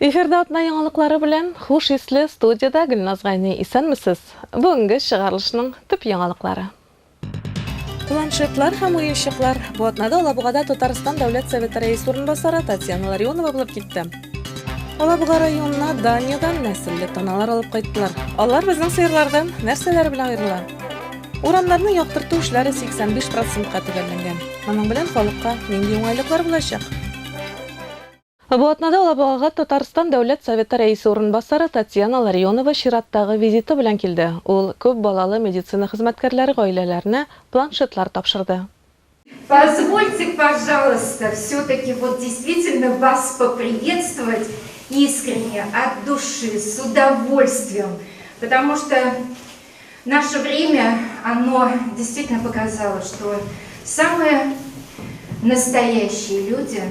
Эфирда атна яңалыклары белән хуш исле студиядә Гөлназ Гайни. Исәнмесез! Бүгенге чыгарылышның төп яңалыклары. Планшетлар һәм уенчыклар. Бу атнада Алабугада Татарстан Дәүләт Советы рәисе урынбасары Татьяна Ларионова булып китте. Алабуга районына Даниядән нәселле таналар алып кайттылар. Алар безнең сыерлардан нәрсәләре белән аерыла? Урамнарны яктырту эшләре 85 процентка төгәлләнгән. Моның белән халыкка нинди уңайлыклар булачак? Бу атнада Алабугага Татарстан Дәүләт Советы Рәисе урынбасары Татьяна Ларионова чираттагы визиты белән килде. Ул күп балалы медицина хезмәткәрләре гаиләләренә планшетлар тапшырды. Позвольте, пожалуйста, все-таки вот действительно вас поприветствовать искренне, от души, с удовольствием, потому что наше время, оно действительно показало, что самые настоящие люди,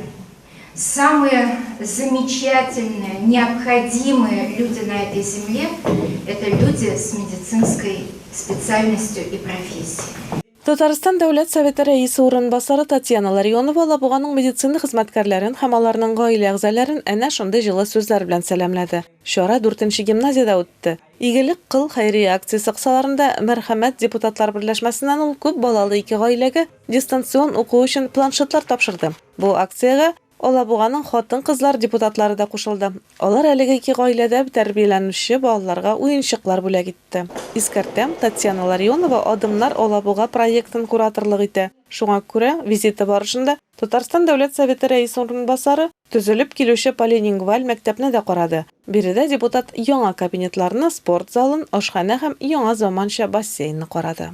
самые замечательные, необходимые люди на этой земле – это люди с медицинской специальностью и профессией. Татарстан Дәүләт Советы Рәисе урынбасары Татьяна Ларионова Алабуганың медицина хезмәткәрләрен һәм аларның гаилә әгъзаларын әнә шундый җылы сүзләр белән сәламләде. Чара дүртенче гимназиядә үтте. Игелек кыл хәйрия акциясе кысаларында Мәрхәмәт депутатлар берләшмәсеннән ул күп балалы ике гаиләгә дистанцион уку өчен планшетлар тапшырды. Бу акциягә Алабуганың хатын-кызлар депутатлары да кушылды. Алар әлеге ике гаиләдә тәрбияләнүче балаларга уенчыклар бүләк итте. Искәртәм, Татьяна Ларионова Адымнар Алабуга проектын кураторлык итә. Шуңа күрә визиты барышында Татарстан Дәүләт Советы Рәисе урынбасары төзелеп килүче полилингваль мәктәпне дә карады. Биредә депутат яңа кабинетларны, спорт залын, ашханә һәм яңа заманча бассейнны карады.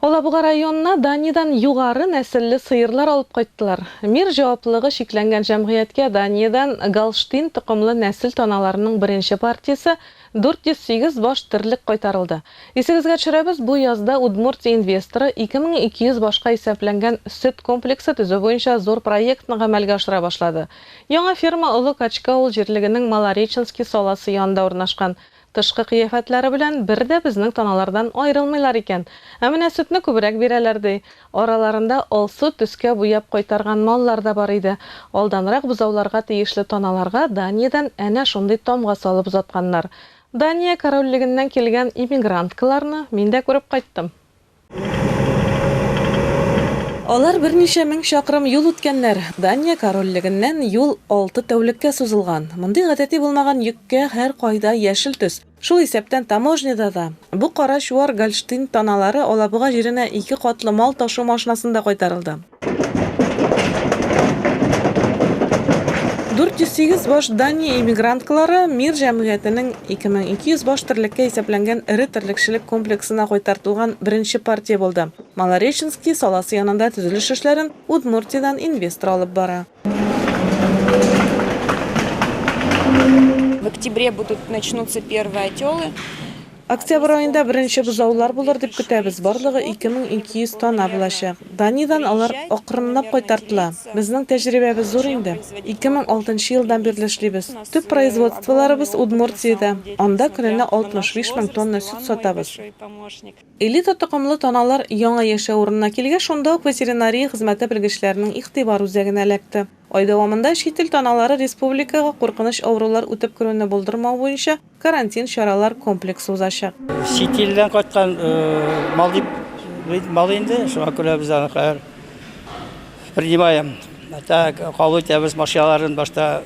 Алабуга районына Даниядән югары нәселле сыерлар алып кайттылар. Мир җаваплылыгы чикләнгән җәмгыятькә Даниядән Голштин токымлы нәсел таналарының беренче партиясе, 408 баш терлек кайтарылды. Исегезгә төшерәбез, бу язда Удмуртия инвесторы 2200 башка исәпләнгән сөт комплексы төзү буенча зур проектны гамәлгә ашыра башлады. Яңа ферма Олы Качка авыл җирлегенең Малореченский саласы янында урнашкан. Тышкы кыяфәтләре белән бер дә безнең таналардан аерылмыйлар икән. Ә менә сөтне күбрәк бирәләр, ди. Араларында алсу төскә буяп кайтарган маллар да бар иде. Алданрак бозауларга тиешле таналарга Даниядән әнә шундый тамга салып озатканнар. Дания корольлегеннән килгән иммигранткаларны мин дә күреп кайттым. Алар берничә мең чакрым юл үткәннәр. Дания корольлегеннән юл алты тәүлеккә сузылган. Мондый гадәти булмаган йөккә һәркайда яшел төс. Шул исәптән таможняда да. Бу кара чуар Гольштин таналары Алабуга җиренә ике катлы мал ташу машинасында кайтарылды. 408 баш Дания иммигранткалары Мир җәмгыятенең 2200 баш терлеккә исәпләнгән эре терлекчелек комплексына кайтартылган беренче партия булды. Малореченский саласы янында төзелеш эшләрен Удмуртиядән инвестор алып бара. В октябре будут начнутся первые отелы. Октябрь аенда беренче бозаулар булыр дип көтәбез, барлыгы 2200 тана булачак. Даниядән алар акрынлап кайтартыла. Безнең тәҗрибәбез зур инде. 2006 елдан бирле эшлибез. Төп производстволарыбыз Удмуртиядә, анда көненә 65 мең тонна сөт сатабыз. Элита токымлы таналар яңа яшәү урынына килгәч, шунда ук ветеринария хезмәте белгечләренең игътибар үзәгенә эләкте. Ай дәвамында чит ил таналары республикага куркыныч авырулар үтеп керүне булдырмау буенча карантин чаралар комплексы узачак. Чит илдән кайткан мал дип мал инде, шуңа күрә без аны хәзер принимаем. Так, кабул итәбез машиналарын башта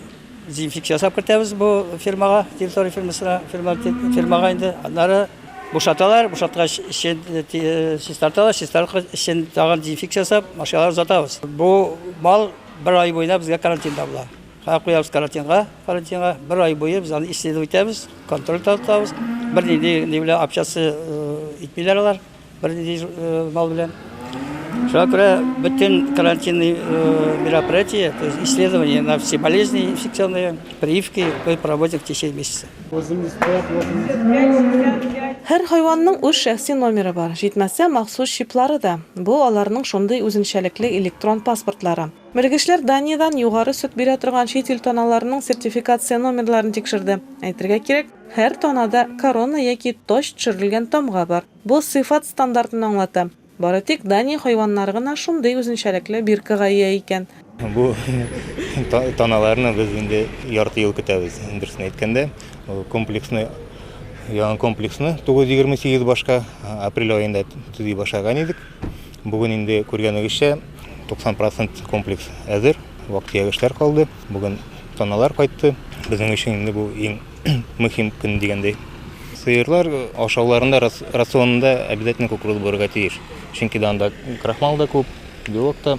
дезинфекция ясап кертәбез бу фирмага, территория фирмасына, фирма фирмага инде. Аннары бушаталар, бушаткач эчен чистарталар, чистарткач эчен тагын дезинфекция ясап, машиналар озатабыз. Бу мал бер ай буена безгә карантинда була. Хәзер куябыз карантинга, карантинга. Бер ай буе без аны исследовать итәбез, контроль тотабыз. Бернинди ни белән общаться итмиләр алар, бернинди мал белән. Шуңа күрә бөтен карантинный мероприятия, то есть исследования на все болезни инфекционные, прививки мы проводим в течение месяца. Һәр хайванның үз шәхси номеры бар, җитмәсә, махсус чиплары да. Бу, аларның шундый үзенчәлекле электрон паспортлары. Белгечләр Даниядән югары сөт бирә торган чит ил таналарының сертификация номерларын тикшерде. Әйтергә кирәк, һәр танада корона яки таҗ төшерелгән тамга бар. Бу сыйфат стандартын аңлата. Бары тик Дания хайваннары гына шундый үзенчәлекле биркага ия икән. Бу таналарны без инде ярты ел көтәбез, дөресен әйткәндә. Комплексны, яңа комплексны 928 башка апрель аенда төзи башлаган идек. Бүген инде күргәнегезчә 90 процент комплекс әзер, вак-төяк эшләр калды. Бүген таналар кайтты. Безнең өчен инде бу иң мөһим көн дигәндәй. Сыерлар ашауларында рационында обязательно кукуруз булырга тиеш. Чөнки дә анда крахмал да күп, белок та.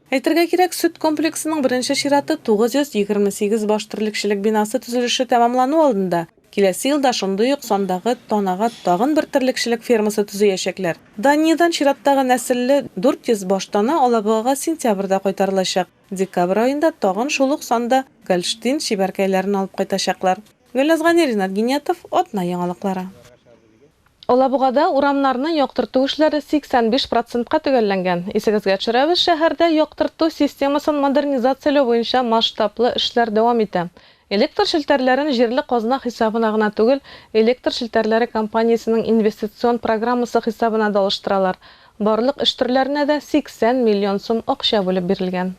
Әйтергә кирәк, сөт комплексының беренче чираты 928 баш терлекчелек бинасы төзелеше тәмамлану алдында. Киләсе елда шундый ук сандагы танага тагын бер терлекчелек фермасы төзиячәкләр. Даниядән чираттагы нәселле 400 баш тана Алабугага сентябрьдә кайтарылачак. Декабрь аенда тагын шул ук санда голштин чибәркәйләрен алып кайтачаклар. Гөлназ Гани, Ринат Гиниятов, Атна яңалыклары. Алабугада урамнарны яктырту эшләре 85 процентка төгәлләнгән. Исегезгә төшерәбез, шәһәрдә яктырту системасын модернизацияләү буенча масштаблы эшләр дәвам итә. Электр челтәрләрен җирле казна хисабына гына түгел, электр челтәрләре компаниясенең инвестицион программасы хисабына да алыштыралар. Барлык эш төрләренә дә 80 миллион сум акча бүлеп бирелгән.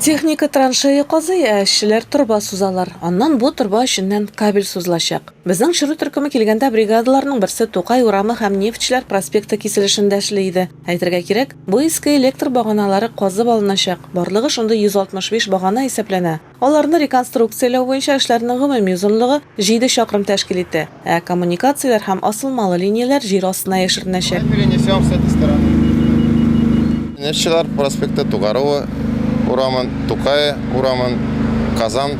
Техника траншея казый, ә эшчеләр торба сузалар. Аннан бу торба эченнән кабель сузылачак. Безнең төшерү төркеме килгәндә бригадаларның берсе Тукай урамы һәм Нефтьчеләр проспекты киселешендә эшли иде. Әйтергә кирәк, бу иске электр баганалары казып алыначак. Барлыгы шундый 165 багана исәпләнә. Аларны реконструкцияләү буенча эшләрнең гомуми озынлыгы җиде чакрым тәшкил итә, ә коммуникацияләр һәм асылмалы линияләр җир астына яшеренәчәк. Перенесем с этой стороны. Нефтьчеләр проспекты, Тугарова урамын, Тукай урамын, Казан,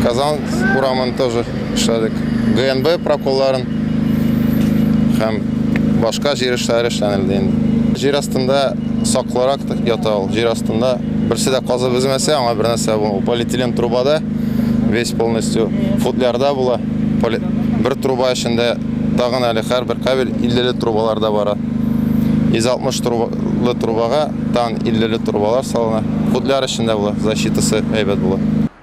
Казан урамын тоже эшләдек. ГНБ проколларын һәм башка җир эшләре эшләнелде инде. Җир астында саклырак ята ул, җир астында берсе дә казып өзмәсә, аңа бер нәрсә булмый. Полиэтилен трубада весь полностью футлярда була. Бер труба эчендә тагын әле һәрбер кабель 50 трубаларда бара. 160 трубалы трубага тагын 50 трубалар салына. Футляр эчендә була, защитасы әйбәт була.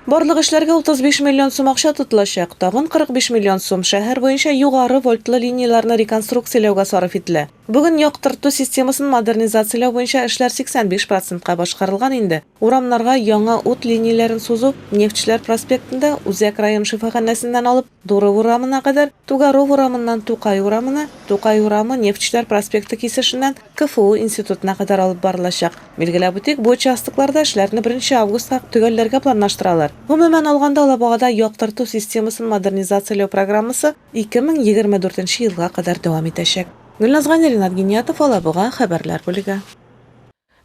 Барлык эшләргә 35 миллион сум акча тотылачак. Тагын 45 миллион сум шәһәр буенча югары вольтлы линияләрне реконструкцияләүгә сарыф ителә. Бүген яктырту системасын модернизацияләү буенча эшләр 85 процентка башкарылган инде. Урамнарга яңа ут линияләрен сузу Нефтьчеләр проспектында Үзәк район шифаханәсеннән алып Дуров урамына кадәр, Тугаров урамыннан Тукай урамына, Тукай урамы Нефтьчеләр проспекты кисешеннән КФУ институтына кадәр алып барылачак. Билгеләп үтик, бу участокларда эшләрне беренче августка төгәлләргә планлаштыралар. Гомумән алганда, Алабугада яктырту системасын модернизацияләү программасы 2024 елга кадәр дәвам итәчәк. Гөлназ Гани, Ринат Гиниятов, Алабуга, хәбәрләр бүлеге.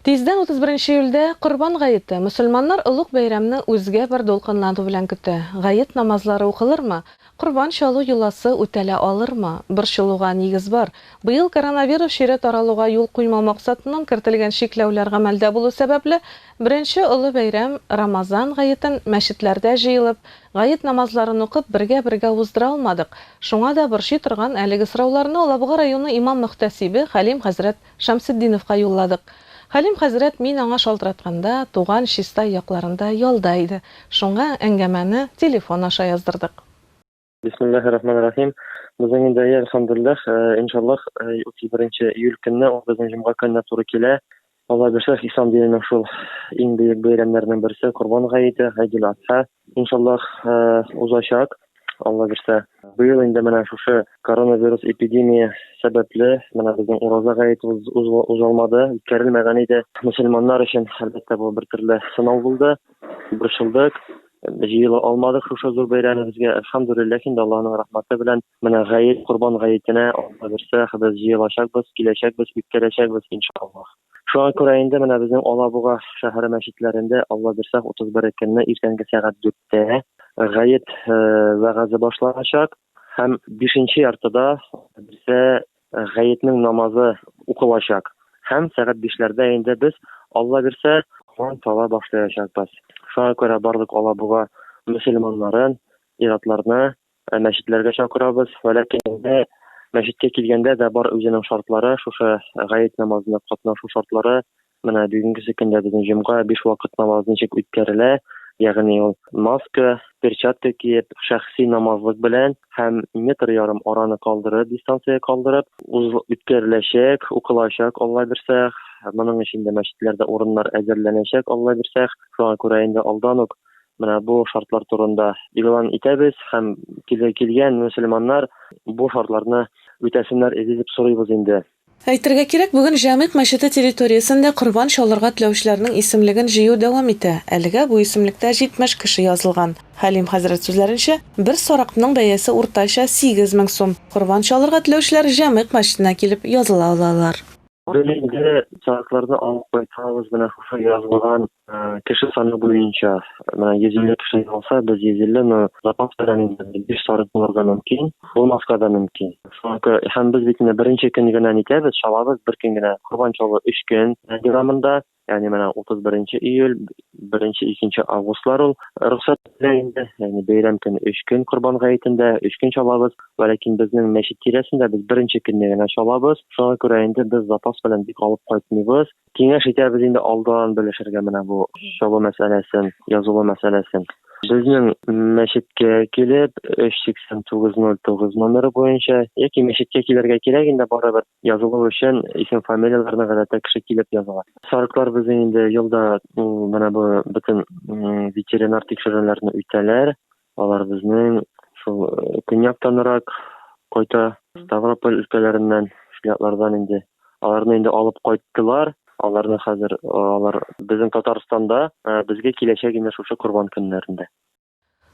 Тиздән 31 июльдә Корбан гаете. Мөселманнар олуг бәйрәмне үзгә бер дулкынлану белән көтә. Гает намазлары укылырмы? Корбан чалу йоласы үтәлә алырмы? Борчылуга нигез бар. Быел коронавирус чире таралуга юл куймау максатыннан кертелгән чикләүләр гамәлдә булу сәбәпле, беренче олы бәйрәм, Рамазан гаетен мәчетләрдә җыелып, гает намазларын укып, бергә-бергә уздыра алмадык. Шуңа да борчый торган әлеге сорауларны Алабуга районы имам-мөхтәсибе Хәлим хәзрәт Шәмсетдиновка юлладык. Хәлим хәзрәт мин аңа шалтыратканда, туган Чистай якларында ялда иде. Шуңа әңгәмәне телефон аша яздырдык. Бисмиллаһи рахмани рахим. Безнең инде, әлхәмдүлилләһ, иншаллаһ, 31 июль көнне, ул безнең җомга көненә туры килә. Алла бирсә, ислам диненең шул иң бөек бәйрәмнәренең берсе, Корбан гаете, Гайдул Адха, иншаллаһ, узачак. Алла бирсә. Быел инде менә шушы коронавирус эпидемия сәбәпле, менә безнең ураза гаете узалмады, үткәрелмәгән иде. Мөселманнар өчен, әлбәттә, бу бер төрле сынау булды. Борчылдык, җыела алмадык шушы зур бәйрәмебезгә. Әлхәмдүлилләһ, инде Аллаһның рәхмәте белән менә гает, Корбан гаетенә Алла бирсә, без җыелачакбыз, киләчәкбез, үткәрәчәкбез, иншаллаһ. Шуңа күрә инде менә безнең Алабуга шәһәре мәчетләрендә, Алла бирсә, 31 көнне иртәнге сәгать 4-тә гает э, вәгазе башланачак һәм 5 яртыда бирсә гаетнең намазы укылачак. Һәм сәгать 5-ләрдә инде без, Алла бирсә, Коръән сала башлаячакбыз. Шуңа күрә барлык Алабуга мөселманнарын, ир-атларны Ә мәчетләргә чакырабыз. Вәләкин инде мәчеткә килгәндә дә бар үзенең шартлары, шушы гает намазында катнашу шартлары. Менә бүгенгесе көндә безнең җомга биш вакыт намаз ничек үткәрелә, ягъни ул маска, перчатка киеп, шәхси намазлык белән һәм метр ярым араны калдырып, дистанция калдырып, үткәреләчәк, укылачак, Алла бирсә. Моның өчен инде мәчетләрдә урыннар әзерләнәчәк, Алла бирсә. Шуңа күрә инде алдан ук менә бу шартлар турында игълан итәбез һәм килгән мөселманнар бу шартларны үтәсеннәр иде дип сорыйбыз инде. Әйтергә кирәк, бүген Җәмигъ мәчете территориясендә корбан чалырга теләүчеләрнең исемлеген җыю дәвам итә. Әлегә бу исемлектә 70 кеше язылган. Хәлим хәзрәт сүзләренчә, бер сарыкның бәясе уртача 8000 сум. Корбан чалырга теләүчеләр Җәмигъ мәчетенә килеп языла алалар. Без инде сарыкларны алып кайтабыз менә шушы язылган Кеше саны буенча, менә 150 кеше җыелса, без 150, но запас белән инде 5 сарык булырга мөмкин, булмаска да мөмкин. Шуңа күрә һәм без бит инде беренче көн генә нитәбез, чалабыз, бер көн генә корбан чалу 3 көн дәвамында, ягъни менә 31 июль, 1-2 августлар ул рөхсәт ителә инде, ягъни бәйрәм көне 3 көн корбан гаетендә 3 көн чалабыз, вәләкин безнең мәчет тирәсендә без беренче көнне генә чалабыз, шуңа күрә инде без запас белән бик алып кайтмыйбыз. Киңәш итәбез инде алдан белешергә менә бу чалу мәсьәләсен, язылу мәсьәләсен. Безнең мәчеткә килеп, 38909 номеры буенча яки мәчеткә килергә кирәк инде барыбер язылу өчен исем-фамилияләрне гадәттә кеше килеп языла. Сарыклар безнең инде елда менә бу бөтен ветеринар тикшерүләрне үтәләр. Алар безнең шул көньяктанрак кайта, Ставрополь өлкәләреннән, шул яклардан инде. Аларны инде алып кайттылар. Аларны хәзер алар безнең Татарстанда, безгә киләчәк инде шушы Корбан көннәрендә.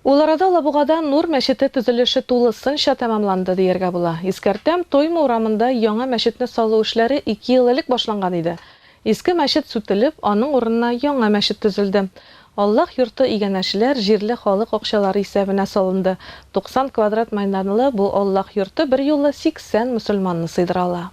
Ул арада Алабугада Нур мәчете төзелеше тулысынча тәмамланды дияргә була. Искәртәм, Тойма урамында яңа мәчетне салу эшләре ике ел элек башланган иде. Иске мәчет сүтелеп, аның урынына яңа мәчет төзелде. Аллаһ йорты иганәчеләр, җирле халык акчалары исәбенә салынды. 90 квадрат майданлы бу Аллаһ йорты берьюлы 80 мөселманны сыйдыра ала.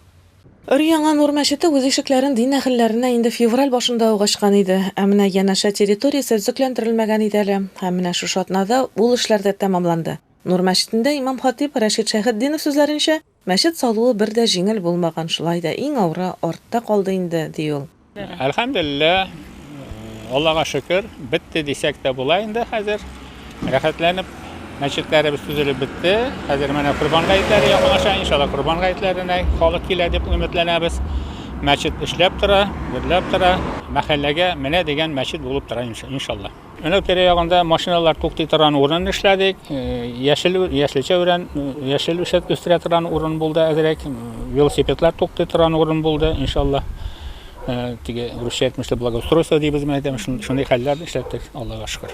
Өр-яңа Нур мәчете үз ишекләрен дин әһелләренә инде февраль башында ук ачкан иде. Ә менә янәшә территориясе төзекләндерелмәгән иде әле. Һәм менә шушы атнада ул эшләр дә тәмамланды. Нур мәчетендә имам-хатыйб Рәшит Шәйхетдинов сүзләренчә, Мәчет салуы бер дә җиңел булмаган, шулай да иң авыры артта калды инде, ди ул. Әлхәмделилла, Аллага шөкер, бетте дисәк тә була инде хәзер. Рәхәтләнеп мәчетләребез төзелеп бетте. Хәзер менә Корбан гаетләре якынлаша, иншалла Корбан гаетләренә халык килә дип өметләнәбез. Мәчет эшләп тора, гөрләп тора. Мәхәлләгә менә дигән мәчет булып тора иншалла. Менә тирә-ягында машиналар туктый торган урын эшләдек. Яшел яшелчә үрән, яшел үсеп үстерә торган урын булды әзрәк. Велосипедлар туктый торган урын булды, иншалла. Теге русча әйтмешли благоустройство дибез менә әйтәм, шундый хәлләр эшләттек, Аллага шөкер.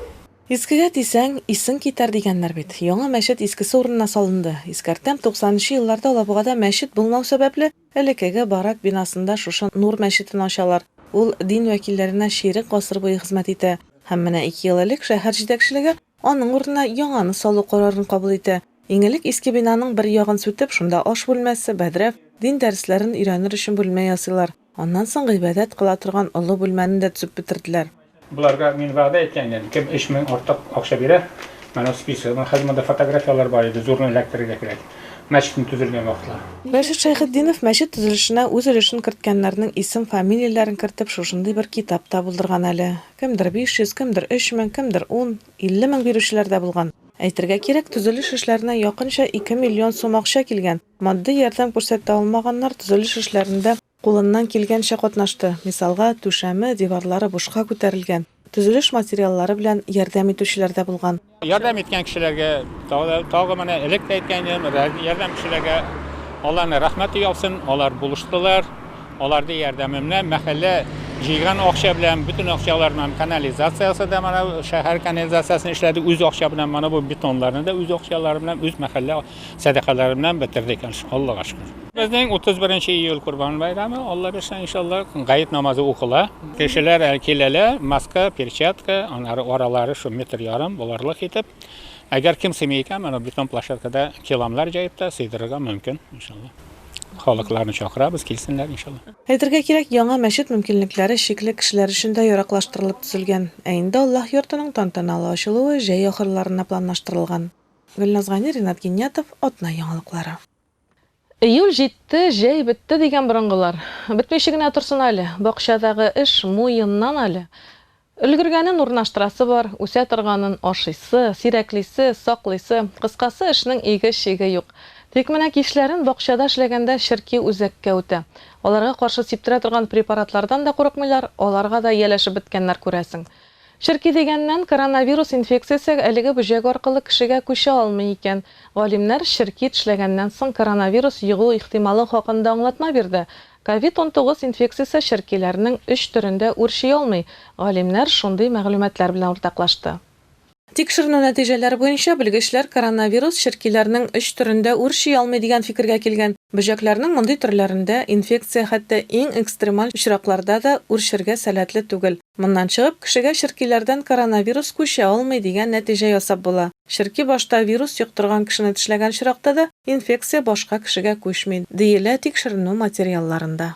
Искегә тисәң, исең китәр дигәннәр бит. Яңа мәчет искесе урынына салынды. Искәртәм, 90 нчы елларда Алабугада мәчет булмау сәбәпле, Элеккеге барак бинасында шушы Нур мәчетен ачалар. Ул дин вәкилләренә чирек гасыр буе хезмәт итә. Һәм менә ике ел элек шәһәр җитәкчелеге аның урынына яңаны салу карарын кабул итә. Иң элек иске бинаның бер ягын сүтеп, шунда аш бүлмәсе, бәдрәф, дин дәресләрен өйрәнер өчен бүлмә ясыйлар. Аннан соң гыйбадәт кыла торган олы бүлмәне дә төзеп бетерделәр. Боларга мин вәгъдә иткән идем, кем 3000 артык акча бирә, менә список, менә хәзер монда фотографияләр бар иде, зурны эләктерергә кирәк. Мәчетнең төзелгән вакытлары. Рәшит Шәйхетдинов мәчет төзелешенә үз өлешен керткәннәрнең исем-фамилияләрен кертеп шушындый бер китап та булдырган әле. Кемдер 500, кемдер 3000, кемдер ун, 50 мең бирүчеләр дә булган. Әйтергә кирәк, төзелеш эшләренә якынча 2 миллион сум акча килгән. Матди ярдәм күрсәтә алмаганнар төзелеш эшләрендә кулыннан килгәнчә катнашты. Мисалга, түшәме, диварлары бушка күтәрелгән. Төзелеш материаллары белән ярдәм итүчеләр дә булган. Ярдәм иткән кешеләргә тагы менә элек тә әйткән идем, ярдәм кешеләргә Алланың рәхмәте яусын, алар булыштылар. Аларның ярдәме менә мәхәллә җыйган акча белән, бөтен акчалар белән канализациясе дә менә шәһәр канализациясен эшләде үз акча белән, менә бу бетоннарны да үз акчалары белән, үз мәхәллә Сәдакалары белән бетердек, Аллага шөкер. Безнең 31 июль Корбан байрамы, Алла бирсә, иншалла, гает намазы укыла. Кешеләр киләләр, маска, перчатка, аннары аралары шу метр ярым буларлык итеп. Әгәр кем сыймый икән, менә бетон площадкада киламнар җәеп тә сыйдырырга мөмкин, иншалла. Халыкларны чакырабыз, килсеннәр, иншалла. Әйтергә кирәк, яңа мәчет мөмкинлекләре чикле кешеләр өчен дә яраклаштырылып төзелгән. Ә инде Аллаһ йортының тантаналы ачылуы җәй ахырларына планлаштырылган. Гөлназ Гани, Ринат Гиниятов, Атна яңалыклары. Июль җитте, җәй бетте дигән борынгылар. Бетмичә генә торсын әле, бакчадагы эш муеннан әле. Өлгергәнен урнаштырасы бар, үсә торганын ашыйсы, сирәклисе, саклыйсы, кыскасы, эшнең иге-чиге юк. Тик менә кичләрен бакчада эшләгәндә черки үзәккә үтә. Аларга каршы сиптерә торган препаратлардан да курыкмыйлар, аларга да ияләшеп беткәннәр, күрәсең. Черки дигәннән, коронавирус инфекциясе әлеге бөҗәк аркылы кешегә күчә алмый икән. Галимнәр черки тешләгәннән соң коронавирус йогу ихтималы хакында аңлатма бирде. Ковид 19 инфекциясе черкиләрнең өч төрендә үрчи алмый, галимнәр шундый мәгълүматлар белән уртаклашты. Тикшеренү нәтиҗәләре буенча, белгечләр коронавирус черкиләрнең өч төрендә үрчи алмый дигән фикергә килгән. Бөҗәкләрнең мондый төрләрендә инфекция хәтта иң экстремаль очракларда да үрчергә сәләтле түгел. Моннан чыгып, кешегә черкиләрдән коронавирус күчә алмый дигән нәтиҗә ясап була. Черки башта вирус йоктырган кешене тешләгән очракта да инфекция башка кешегә күчми, диелә тикшеренү материалларында.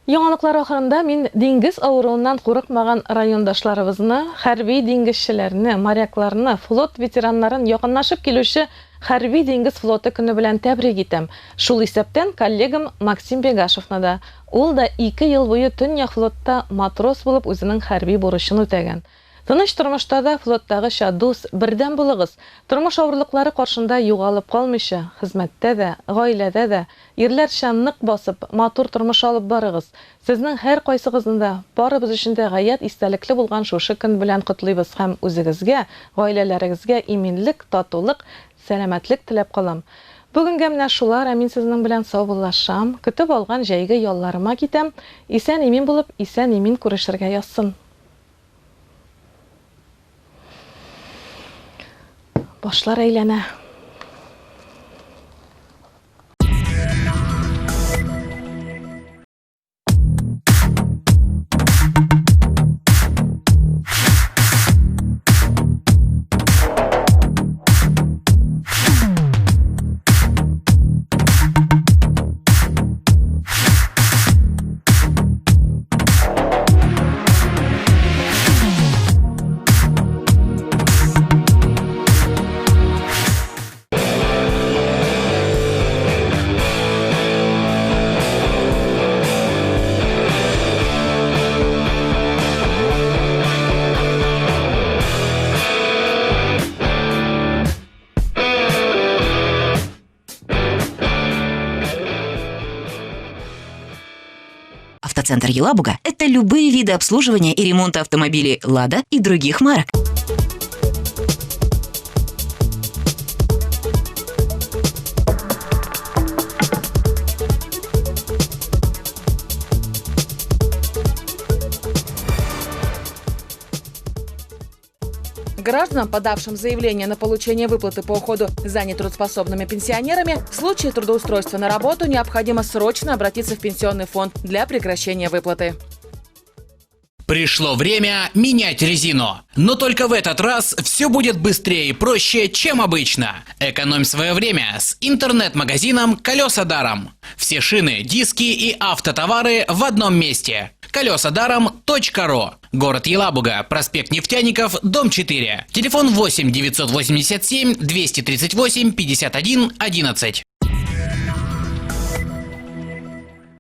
Яңалыклар ахырында мин диңгез авыруыннан курыкмаган райондашларыбызны, хәрби диңгезчеләрне, морякларны, флот ветераннарын якынлашып килүче Хәрби диңгез флоты көне белән тәбрик итәм. Шул исәптән коллегам Максим Бегашевны да. Ул да ике ел буе Төньяк флотта матрос булып үзенең хәрби бурычын үтәгән. Тыныч тормышта да флоттагыча дус, бердәм булыгыз, тормыш авырлыклары каршында югалып калмыйча, хезмәттә дә, гаиләдә дә ирләрчә нык басып, матур тормыш алып барыгыз. Сезнең һәркайсыгызны да, барыбыз өчен дә гаять истәлекле булган шушы көн белән котлыйбыз һәм үзегезгә, гаиләләрегезгә иминлек, татулык, сәламәтлек теләп калам. Бүгенгә менә шулар, ә мин сезнең белән саубуллашам, көтеп алган җәйге ялларыма китәм, исән-имин булып, исән-имин күрешергә язсын. Башлар әйләнә. Автоцентр Елабуга – это любые виды обслуживания и ремонта автомобилей «Лада» и других марок. Гражданам, подавшим заявление на получение выплаты по уходу за нетрудоспособными пенсионерами, в случае трудоустройства на работу необходимо срочно обратиться в пенсионный фонд для прекращения выплаты. Пришло время менять резину. Но только в этот раз все будет быстрее и проще, чем обычно. Экономь свое время с интернет-магазином «Колеса даром». Все шины, диски и автотовары в одном месте. Колесадаром.ру. Город Елабуга, проспект Нефтяников, дом 4. Телефон 8 987 238 51 11.